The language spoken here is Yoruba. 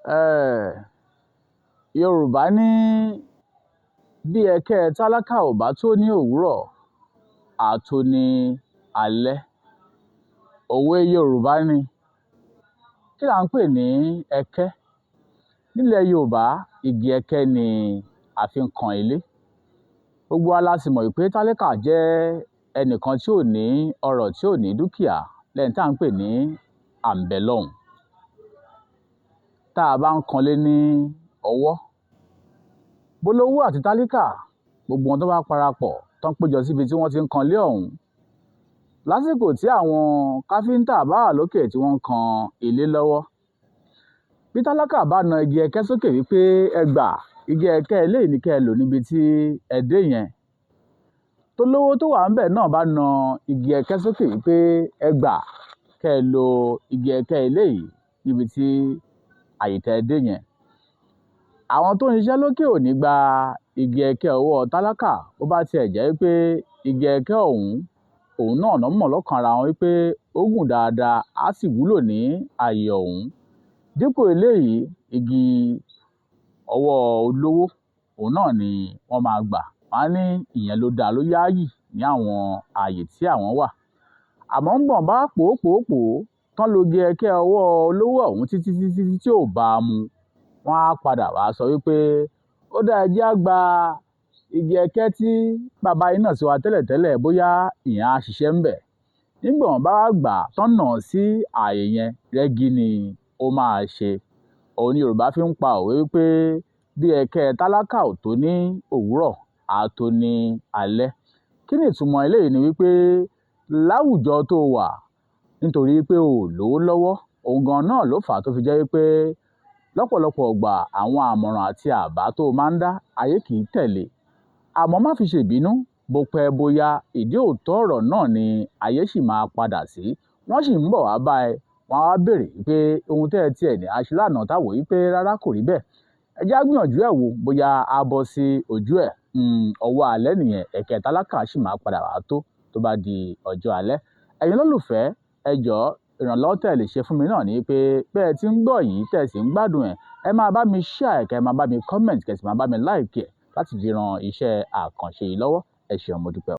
Um Yorùbá ní bí ẹkẹ́ tálákà ò bá tó ní òwúrọ̀, á tó ní alẹ́. Òwe Yorùbá ni. Kí là ń pè ní ẹkẹ́? Nílẹ̀ Yorùbá, igi ẹkẹ́ ni a fi ń kan ilé. Gbogbo wa la sì mọ̀ wípé tálákà jẹ́ ẹnìkan tí ò ní ọrọ̀, tí ò ní dúkìá, lẹ́ni tí à ń pè ní àǹbẹlọ́hun. Tá a bá ń kanlé ní ọwọ́, bólówó àti tálíkà, gbogbo wọn tó bá parapọ̀ tán péjọ síbi tí wọ́n ti ń kanlé ọ̀hún. Lásìkò tí àwọn káfíńtà bá wà lókè tí wọ́n ń kan ilé lọ́wọ́. Bí tálákà bá na igi ẹkẹ́ sókè wípé ẹ gbà, igi ẹkẹ́ eléyìí ni kí ẹ lò níbi tí ẹ dé yẹn. Tólówó tó wà ńbẹ̀ náà bá na igi ẹkẹ́ sókè wípé ẹ gbà, kẹ́ ẹ lo igi ẹkẹ́ eléyìí níbi tí àyè tẹ́ ẹ dé yẹn. Àwọn tó ń ṣiṣẹ́ lókè ò ní gba igi ẹkẹ́ ọwọ́ tálákà, bó bá tiẹ̀ jẹ́ wípé igi ẹkẹ́ ọ̀hún, òun náà ná mọ̀ lọ́kàn ara wọn wípé ó gùn dáadáa, á sì wúlò ní àyè ọ̀hún. Dípò eléyìí, igi ọwọ́ olówó, òun náà ni wọ́n máa gbà. Wọ́n á ní ìyẹn ló dáa, ló yááyì ní àwọn ààyè tí àwọn wà. Àmọ́ ńgbà wọ́n bá pòó pòó pòó, tán lo igi ẹkẹ́ ọwọ́ olówó ọ̀hún títí títí tí ò bá a mu, wọ́n á padà wá sọ wípé ó dáa, ẹ jẹ́ á gba igi ẹkẹ́ tí bàbá yín nà sí wa tẹ́lẹ̀tẹ́lẹ̀, bóyá ìyẹn á ṣiṣẹ́ ńbẹ̀. Nígbà wọ́n bá wá gbà á, tán nà án sí ààyè yẹn, rẹ́gí ni ó máa ṣe. Òun ni Yorùbá fi ń pa òwe wípé bí ẹkẹ́ tálákà ò tó ní òwúrọ̀, á tó ní alẹ́. Kí ni ìtumọ̀ eléyìí ni wípé láwùjọ tó wà, nítorí pé o ò lówó lọ́wọ́, òun gan náà ló fà á tó fi jẹ́ wípé lọ́pọ̀lọpọ̀ ìgbà àwọn àmọ̀ràn àti àbá tó máa ń dá, ayé kì í tẹ̀lé. Àmọ́ má fi ṣèbínú, bó pẹ́ bóyá, ìdí òótọ́ ọ̀rọ̀ náà ni ayé sì máa padà sí. Wọ́n sì ń bọ̀ wá bá ẹ, wọ́n á wá béèrè wípé ohun tẹ́ ẹ tiẹ̀ ní a ṣe lánàá tá wò wípé rárá kò rí bẹ́ẹ̀. Ẹ jẹ́ á gbìyànjú ẹ̀ wò bóyá á bọ́ sí ojú ẹ̀. Ọwọ́ alẹ́ nìyẹn, ẹ̀kẹ́ tálákà sì máa padà wá tó bá di ọjọ́ alẹ́. Ẹ̀yin olólùfẹ́, ẹ jọ̀ọ́, ìrànlọ́wọ́ tẹ́ ẹ lè ṣe fún mi náà ni pé bẹ́ ẹ ti ń gbọ́ yìí, tẹ́ ẹ sì ń gbádùn ẹ̀, ẹ máa bá mi share ẹ̀, kẹ́ ẹ máa bá mi comment, kẹ́ ẹ sì máa bá mi like ẹ̀ láti fi ran iṣẹ́ àkànṣe yìí lọ́wọ́. Ẹ ṣeun, mo dúpẹ́ o.